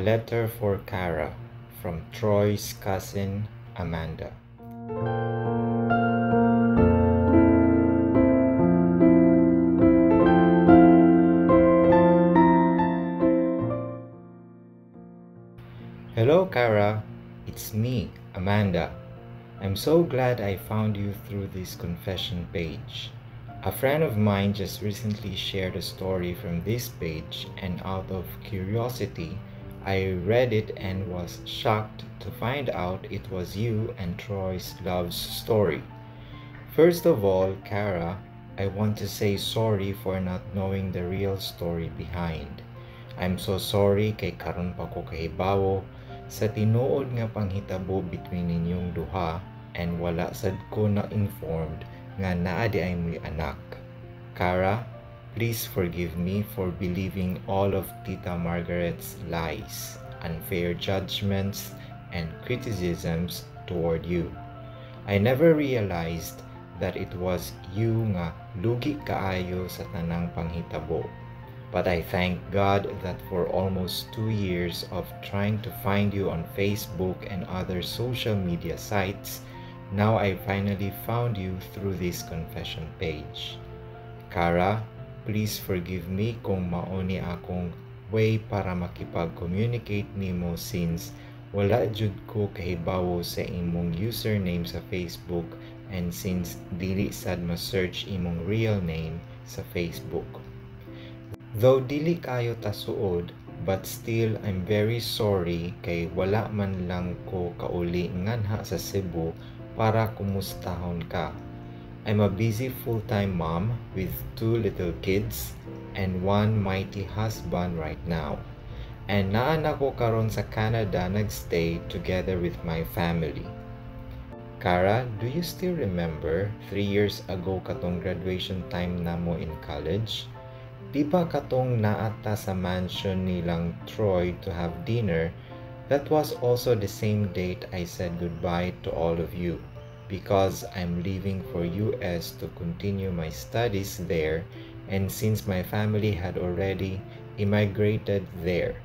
Letter for Cara from Troy's cousin, Amanda. Hello, Cara. It's me, Amanda. I'm so glad I found you through this confession page. A friend of mine just recently shared a story from this page, and out of curiosity, I read it and was shocked to find out it was you and Troy's love story. First of all, Cara, I want to say sorry for not knowing the real story behind. I'm so sorry kay karon pa ko kahibawo sa tinuod nga panghitabo between ninyong duha and wala sad ko na informed nga naa diay mo'y anak. Cara, please forgive me for believing all of Tita Margaret's lies, unfair judgments, and criticisms toward you. I never realized that it was you nga lugi kaayo sa tanang panghitabo. But I thank God that for almost 2 years of trying to find you on Facebook and other social media sites, now I finally found you through this confession page. Cara, please forgive me kung mao ni akong way para makipag-communicate nimo since wala jud ko kahibawo sa imong username sa Facebook and since dili sad ma-search imong real name sa Facebook. Though dili kaayo ta suod, but still I'm very sorry kay wala man lang ko kauli nganha sa Cebu para kumustahon ka. I'm a busy full-time mom with two little kids and one mighty husband right now. And naa na ko karon sa Canada nagstay together with my family. Cara, do you still remember 3 years ago katong graduation time namo in college? Di ba katong naa ta sa mansion nilang Troy to have dinner? That was also the same date I said goodbye to all of you because I'm leaving for US to continue my studies there and since my family had already immigrated there.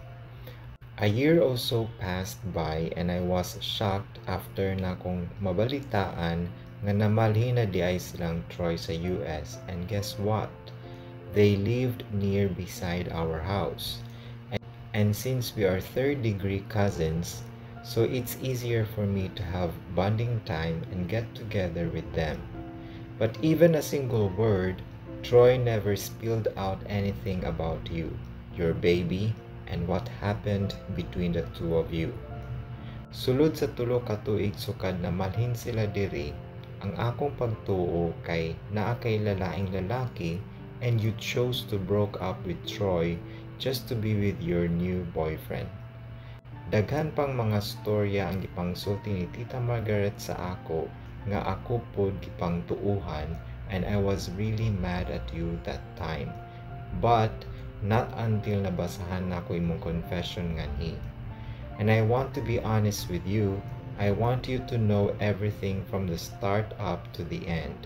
A year or so passed by and I was shocked after nakong mabalitaan nga namalhin na diay silang Troy sa US, and guess what? They lived near beside our house. And since we are third degree cousins, so it's easier for me to have bonding time and get together with them. But even a single word, Troy never spilled out anything about you, your baby, and what happened between the two of you. Sulod sa tulo ka tuig sukad namalhin sila diri, ang akong pagtuo kay naa kay lalaing lalaki and you chose to broke up with Troy just to be with your new boyfriend. Daghan pang mga storya ang gipangsulti ni Tita Margaret sa ako nga ako pod gipangtuuhan, and I was really mad at you that time. But not until nabasahan nako imong confession nganhi. And I want to be honest with you. I want you to know everything from the start up to the end.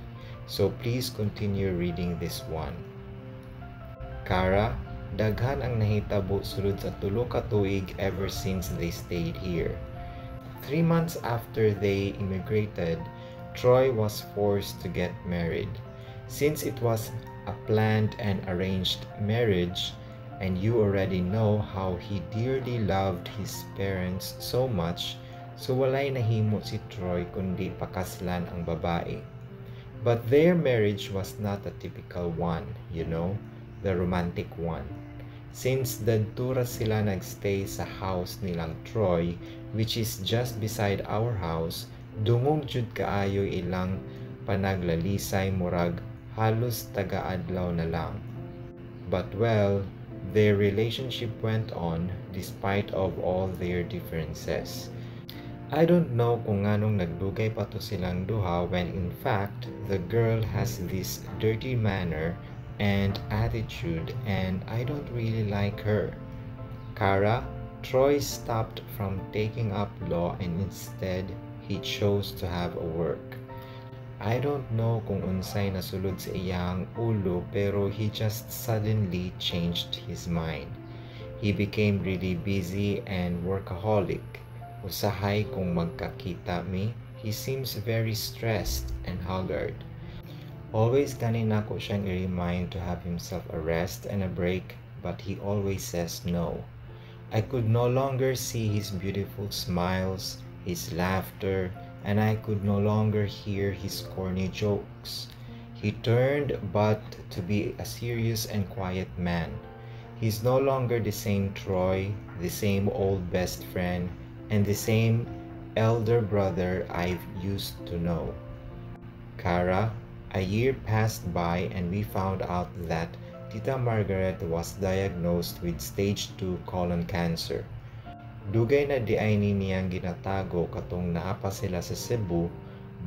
So please continue reading this one. Cara, daghan ang nahitabo sulod sa tulo ka tuig ever since they stayed here. 3 months after they immigrated, Troy was forced to get married. Since it was a planned and arranged marriage, and you already know how he dearly loved his parents so much, so walay nahimo si Troy kundi pakaslan ang babae. But their marriage was not a typical one, the romantic one. Since dadto ra sila nagstay sa house nilang Troy, which is just beside our house, dungog jud kaayo ilang panaglalisay, murag halos taga-adlaw na lang. But well, their relationship went on despite of all their differences. I don't know kung nganong nagdugay pa to silang duha when in fact the girl has this dirty manner and attitude and I don't really like her. Cara, Troy stopped from taking up law and instead he chose to have a work. I don't know kung unsay nasulod sa iyang ulo pero he just suddenly changed his mind. He became really busy and workaholic. Usahay kung magkakita mi, he seems very stressed and haggard. Always gani nako siyang i-remind to have himself a rest and a break, but he always says no. I could no longer see his beautiful smiles, his laughter, and I could no longer hear his corny jokes. He turned but to be a serious and quiet man. He's no longer the same Troy, the same old best friend, and the same elder brother I've used to know. Kara, a year passed by and we found out that Tita Margaret was diagnosed with stage 2 colon cancer. Dugay na diay ni niyang ginatago katong naa pa sila sa Cebu,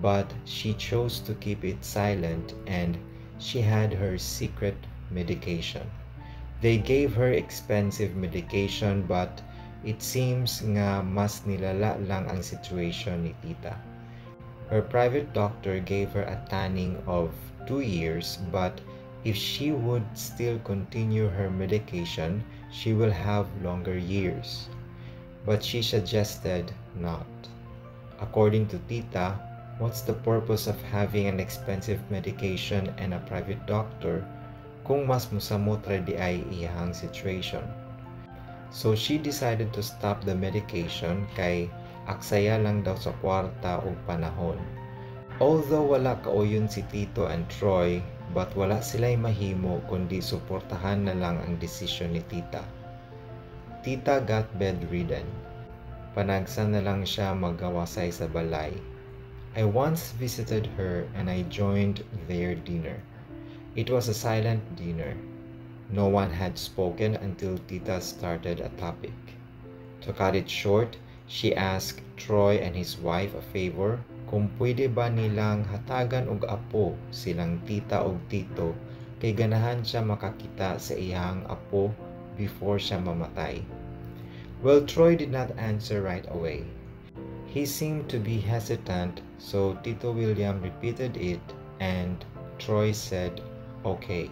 but she chose to keep it silent and she had her secret medication. They gave her expensive medication, but it seems nga mas nilala lang ang situation ni Tita. Her private doctor gave her a taning of 2 years, but if she would still continue her medication, she will have longer years. But she suggested not. According to Tita, what's the purpose of having an expensive medication and a private doctor kung mas musamot ra diay iyang situation? So she decided to stop the medication kay aksaya lang daw sa kwarta ug panahon. Although wala kauyon si Tito and Troy, but wala sila'y mahimo kundi suportahan na lang ang desisyon ni Tita. Tita got bedridden. Panagsa na lang siya magawasay sa balay. I once visited her and I joined their dinner. It was a silent dinner. No one had spoken until Tita started a topic. To cut it short, she asked Troy and his wife a favor kung pwede ba nilang hatagan og apo silang tita og tito kay ganahan siya makakita sa iyang apo before siya mamatay. Well, Troy did not answer right away. He seemed to be hesitant, so Tito William repeated it and Troy said okay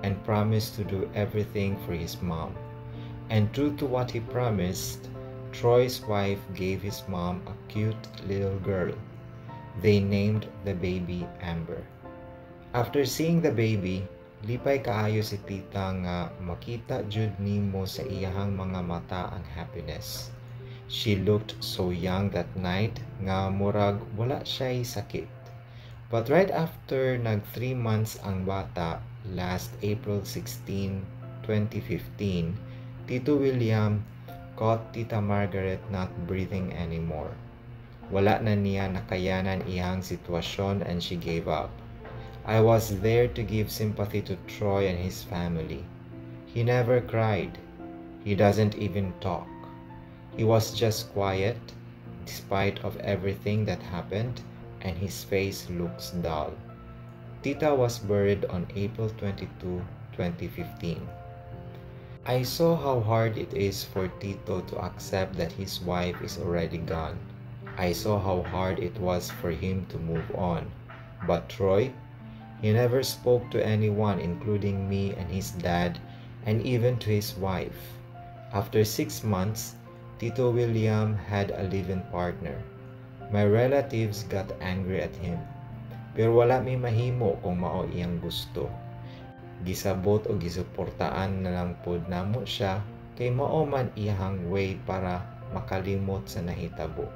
and promised to do everything for his mom. And true to what he promised, Troy's wife gave his mom a cute little girl. They named the baby Amber. After seeing the baby, lipay kaayo si Tita nga makita jud nimo sa iyahang mga mata ang happiness. She looked so young that night nga murag wala siya'y sakit. But right after nag 3 months ang bata, last April 16, 2015, Tito William caught Tita Margaret not breathing anymore. Wala na niya nakayanan iyang sitwasyon and she gave up. I was there to give sympathy to Troy and his family. He never cried. He doesn't even talk. He was just quiet despite of everything that happened, and his face looks dull. Tita was buried on April 22, 2015. I saw how hard it is for Tito to accept that his wife is already gone. I saw how hard it was for him to move on. But Troy, he never spoke to anyone, including me and his dad, and even to his wife. After 6 months, Tito William had a live-in partner. My relatives got angry at him. Pero wala mi mahimo kung mao iyang gusto. Gisabot o gisuportaan na lang pod namo siya kay mao man iyang way para makalimot sa nahitabo.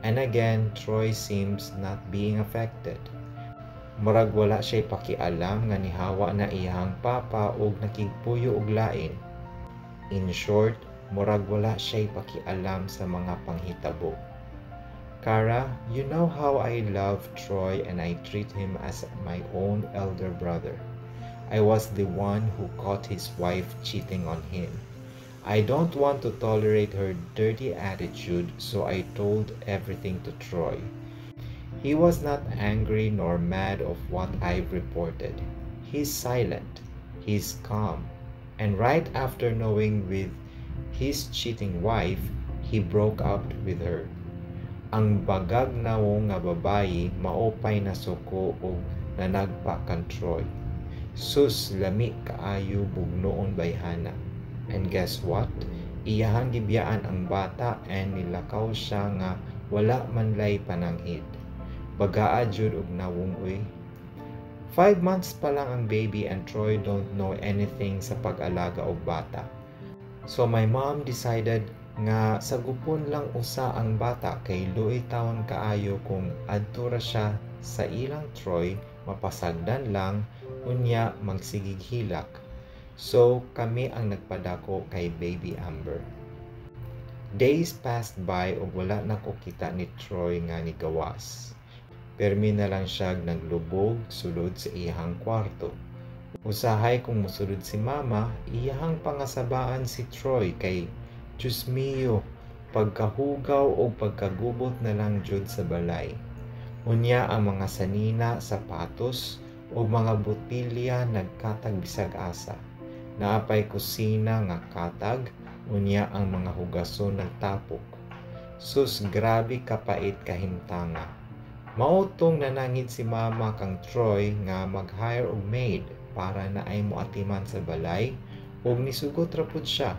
And again, Troy seems not being affected. Murag wala siya'y pakialam nga nihawa na iyang papa og nakigpuyo og lain. In short, murag wala siya'y pakialam sa mga panghitabo. Kara, you know how I love Troy and I treat him as my own elder brother. I was the one who caught his wife cheating on him. I don't want to tolerate her dirty attitude, so I told everything to Troy. He was not angry nor mad of what I've reported. He's silent. He's calm. And right after knowing with his cheating wife, he broke up with her. Ang bagag-nawo nga babayi mao pay nasuko og nanagpa kan Troy. Sus, lami kaayo bugnoon bayhana. And guess what? Iyahang gibiyaan ang bata and nilakaw siya nga wala man lay pananghid. Bagaa jud og nawong uy. 5 months pa lang ang baby and Troy don't know anything sa pag-alaga og bata. So my mom decided nga sagupon lang usa ang bata kay luoy tawon kaayo kung adto ra siya sa ilang Troy, mapasagdan lang, unya magsigig hilak. So kami ang nagpadako kay baby Amber. Days passed by ug wala na ko kita ni Troy nga nigawas. Permi na lang siya naglubog sulod sa iyahang kwarto. Usahay kung mosulod si Mama, iyahang pangasabaan si Troy kay Diyos mio, pagkahugaw o pagkagubot na lang jud sa balay. Unya ang mga sanina, sapatos o mga botilya nagkatag bisag asa. Naa pay kusina nga katag, unya ang mga hugason nagtapok. Sus, grabe kapait kahimtanga. Mao tong nanangid si Mama kang Troy nga mag-hire og maid para naay moatiman sa balay ug nisugot ra pud siya.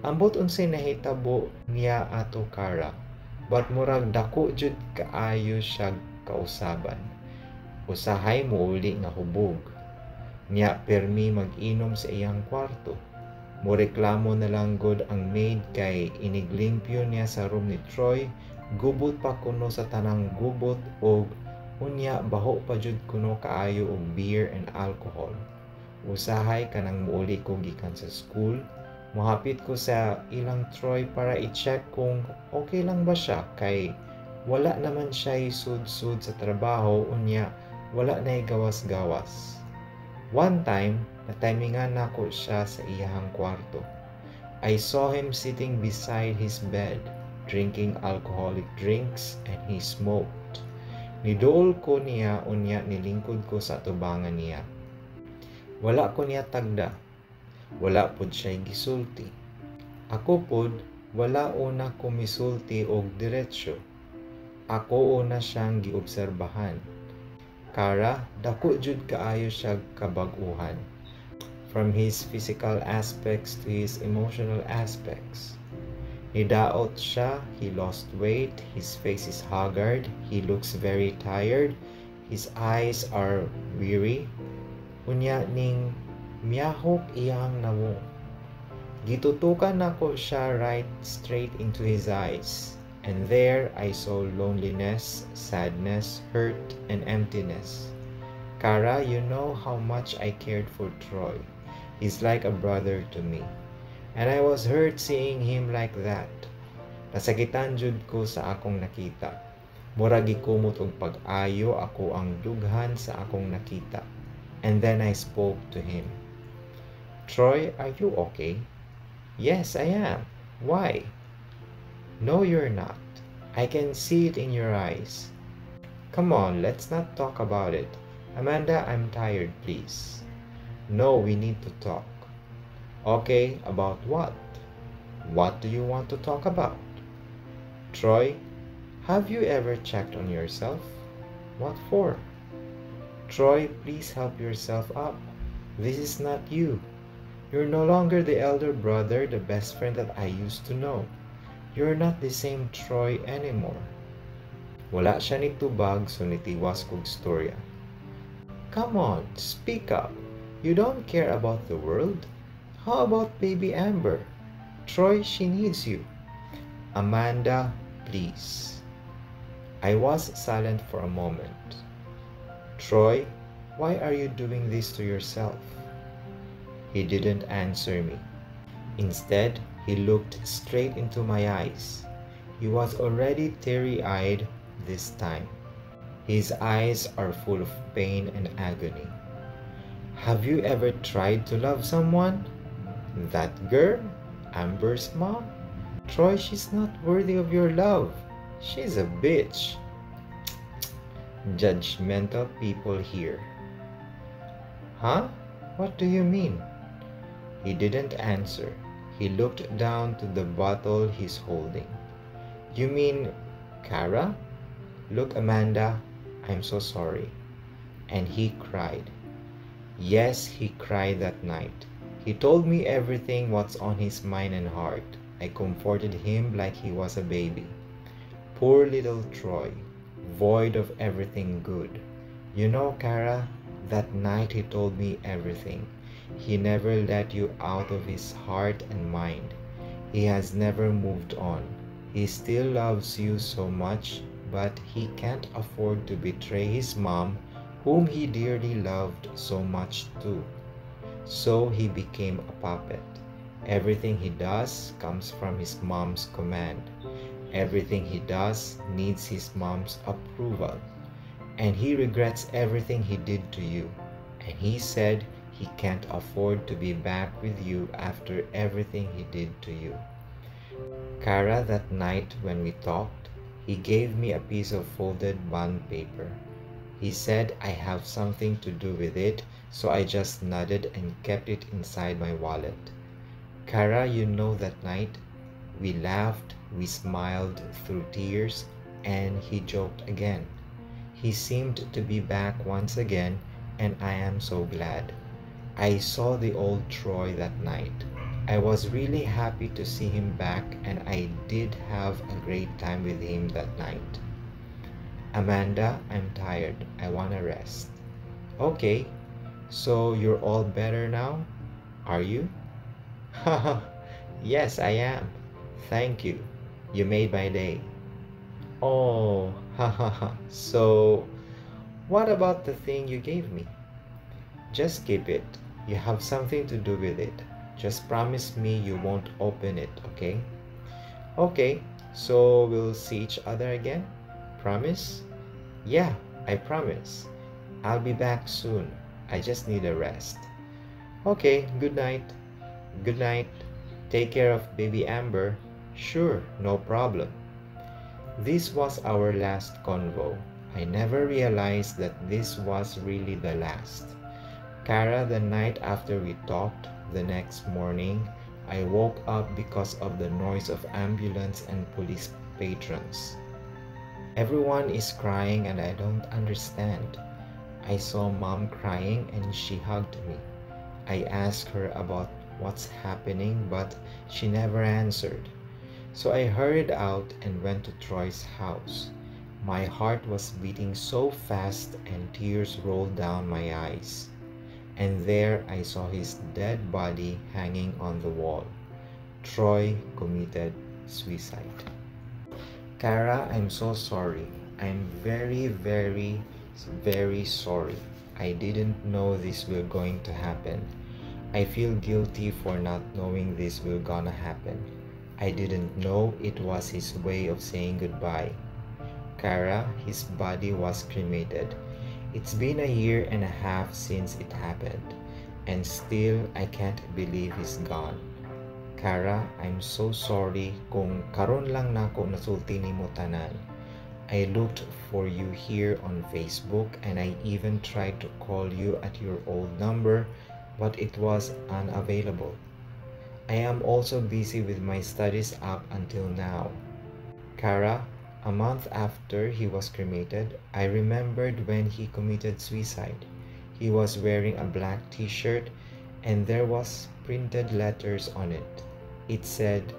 Ambot unsay nahitabo niya ato Kara, but murag dako jud kaayo siya kausaban. Usahay mouli nga hubog. Nya permi mag-inom sa iyang kwarto. Moreklamo na lang gud ang maid kay iniglimpyo niya sa room ni Troy, gubot pa kuno sa tanang gubot og unya baho pa jud kuno kaayo og beer and alcohol. Usahay kanang muuli ko gikan sa school, mohapit ko sa ilang Troy para i-check kung okay lang ba siya kay wala naman siya sud-sud sa trabaho, unya wala na gawas-gawas. One time, natimingan nako siya sa iyahang kwarto. I saw him sitting beside his bed, drinking alcoholic drinks, and he smoked. Niduol ko niya, unya nilingkod ko sa tubangan niya. Wala ko niya tagda. Wala pod siya gisulti. Ako pod, wala una ko misulti og diretsyo. Ako una siyang giobserbahan. Kara, dako jud kaayo siya kabag-uhan. From his physical aspects to his emotional aspects. Nidaot siya, he lost weight, his face is haggard, he looks very tired, his eyes are weary. Unya ning miyahok iyang nawong. Gitutukan nako siya right straight into his eyes. And there I saw loneliness, sadness, hurt, and emptiness. Kara, you know how much I cared for Troy. He's like a brother to me. And I was hurt seeing him like that. Nasakitan jud ko sa akong nakita. Murag gikumot og pag-ayo ako ang dughan sa akong nakita. And then I spoke to him. "Troy, are you okay?" "Yes, I am. Why?" "No, you're not. I can see it in your eyes. Come on, let's not talk about it. Amanda, I'm tired, please." "No, we need to talk." "Okay, about what? What do you want to talk about?" "Troy, have you ever checked on yourself?" "What for?" "Troy, please help yourself up. This is not you. You're no longer the elder brother, the best friend that I used to know. You're not the same Troy anymore." Wala siya nitubag, so nitiwas kog storya. "Come on, speak up. You don't care about the world? How about baby Amber? Troy, she needs you." "Amanda, please." I was silent for a moment. "Troy, why are you doing this to yourself?" He didn't answer me. Instead, he looked straight into my eyes. He was already teary eyed this time. His eyes are full of pain and agony. "Have you ever tried to love someone? That girl? Amber's mom? Troy, she's not worthy of your love. She's a bitch." Judgmental people here. "Huh? What do you mean?" He didn't answer. He looked down to the bottle he's holding. "You mean Kara? Look, Amanda, I'm so sorry." And he cried. Yes, he cried that night. He told me everything what's on his mind and heart. I comforted him like he was a baby. Poor little Troy, void of everything good. You know, Kara, that night he told me everything. He never let you out of his heart and mind. He has never moved on. He still loves you so much, but he can't afford to betray his mom, whom he dearly loved so much too. So he became a puppet. Everything he does comes from his mom's command. Everything he does needs his mom's approval. And he regrets everything he did to you. And he said he can't afford to be back with you after everything he did to you. Kara, that night when we talked, he gave me a piece of folded bond paper. He said I have something to do with it, so I just nodded and kept it inside my wallet. Kara, you know that night, we laughed, we smiled through tears, and he joked again. He seemed to be back once again, and I am so glad. I saw the old Troy that night. I was really happy to see him back, and I did have a great time with him that night. Amanda, I'm tired. I wanna rest. Okay, so you're all better now? Are you? Haha, yes, I am. Thank you. You made my day. Oh, ha ha ha. So, what about the thing you gave me? Just keep it. You have something to do with it. Just promise me you won't open it, okay? Okay, so we'll see each other again? Promise? Yeah, I promise. I'll be back soon. I just need a rest. Okay, good night. Good night. Take care of baby Amber. Sure, no problem. This was our last convo. I never realized that this was really the last. Kara, the night after we talked, the next morning, I woke up because of the noise of ambulance and police patrons. Everyone is crying and I don't understand. I saw Mom crying and she hugged me. I asked her about what's happening, but she never answered. So I hurried out and went to Troy's house. My heart was beating so fast and tears rolled down my eyes. And there I saw his dead body hanging on the wall. Troy committed suicide. Kara, I'm so sorry. I'm very, very, very sorry. I didn't know this was going to happen. I feel guilty for not knowing this will gonna happen. I didn't know it was his way of saying goodbye. Kara, his body was cremated. It's been a year and a half since it happened, and still I can't believe he's gone. Kara, I'm so sorry kung karon lang nako nasulti nimo tanan. I looked for you here on Facebook and I even tried to call you at your old number, but it was unavailable. I am also busy with my studies up until now. Kara, a month after he was cremated, I remembered when he committed suicide. He was wearing a black t-shirt and there was printed letters on it. It said,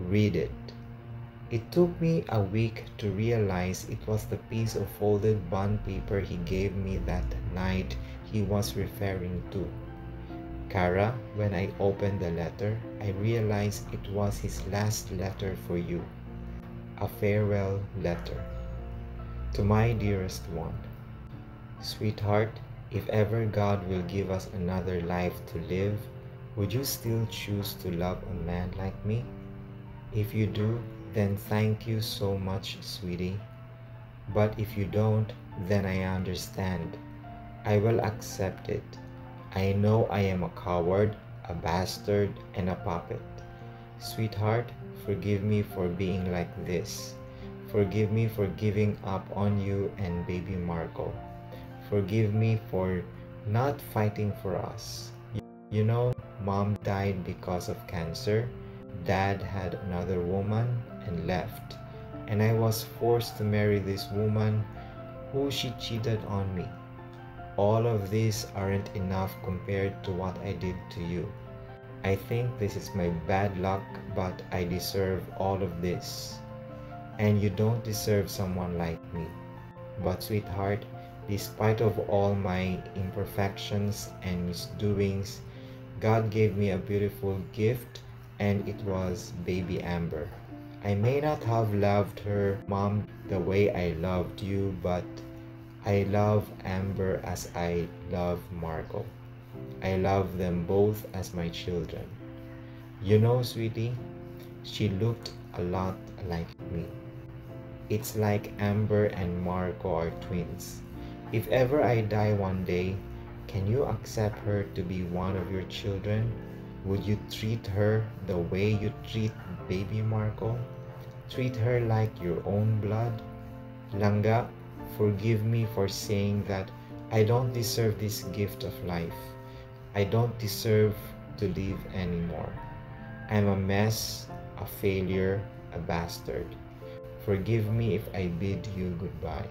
"Read it." It took me a week to realize it was the piece of folded bond paper he gave me that night he was referring to. Kara, when I opened the letter, I realized it was his last letter for you. A farewell letter. To my dearest one. Sweetheart, if ever God will give us another life to live, would you still choose to love a man like me? If you do, then thank you so much, sweetie. But if you don't, then I understand. I will accept it. I know I am a coward, a bastard, and a puppet. Sweetheart, forgive me for being like this. Forgive me for giving up on you and baby Marco. Forgive me for not fighting for us. You know, Mom died because of cancer. Dad had another woman and left. And I was forced to marry this woman who she cheated on me. All of these aren't enough compared to what I did to you. I think this is my bad luck, but I deserve all of this. And you don't deserve someone like me. But sweetheart, despite of all my imperfections and misdoings, God gave me a beautiful gift, and it was baby Amber. I may not have loved her mom the way I loved you, but I love Amber as I love Marco. I love them both as my children. You know, sweetie, she looked a lot like me. It's like Amber and Marco are twins. If ever I die one day, can you accept her to be one of your children? Would you treat her the way you treat baby Marco? Treat her like your own blood? Langga, forgive me for saying that I don't deserve this gift of life. I don't deserve to live anymore. I'm a mess, a failure, a bastard. Forgive me if I bid you goodbye.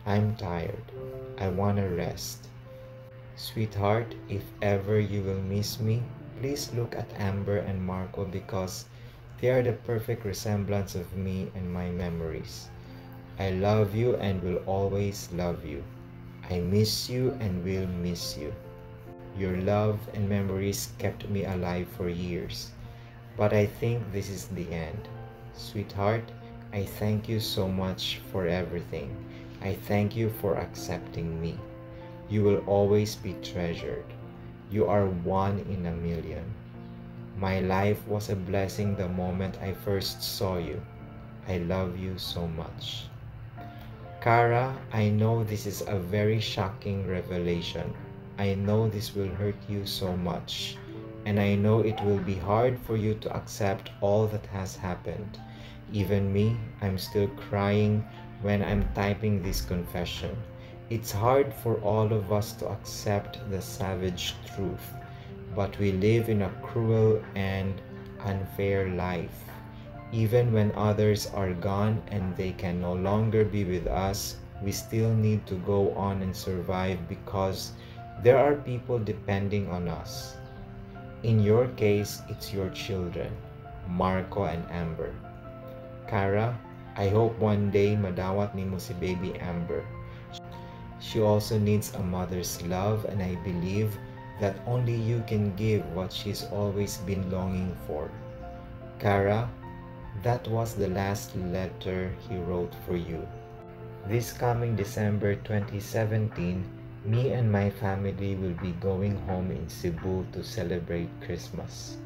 I'm tired. I wanna rest. Sweetheart, if ever you will miss me, please look at Amber and Marco because they are the perfect resemblance of me and my memories. I love you and will always love you. I miss you and will miss you. Your love and memories kept me alive for years. But I think this is the end. Sweetheart, I thank you so much for everything. I thank you for accepting me. You will always be treasured. You are one in a million. My life was a blessing the moment I first saw you. I love you so much. Kara, I know this is a very shocking revelation. I know this will hurt you so much. And I know it will be hard for you to accept all that has happened. Even me, I'm still crying when I'm typing this confession. It's hard for all of us to accept the savage truth, but we live in a cruel and unfair life. Even when others are gone and they can no longer be with us, we still need to go on and survive because there are people depending on us. In your case, it's your children, Marco and Amber. Kara, I hope one day madawat nimo si baby Amber. She also needs a mother's love, and I believe that only you can give what she's always been longing for. Kara, that was the last letter he wrote for you. This coming December 2017, me and my family will be going home in Cebu to celebrate Christmas.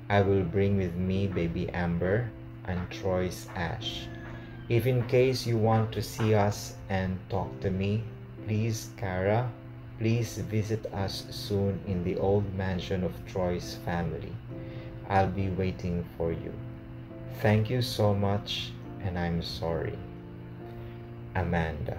I will bring with me baby Amber and Troy's Ash. If in case you want to see us and talk to me, please, Kara, please visit us soon in the old mansion of Troy's family. I'll be waiting for you. Thank you so much, and I'm sorry. Amanda.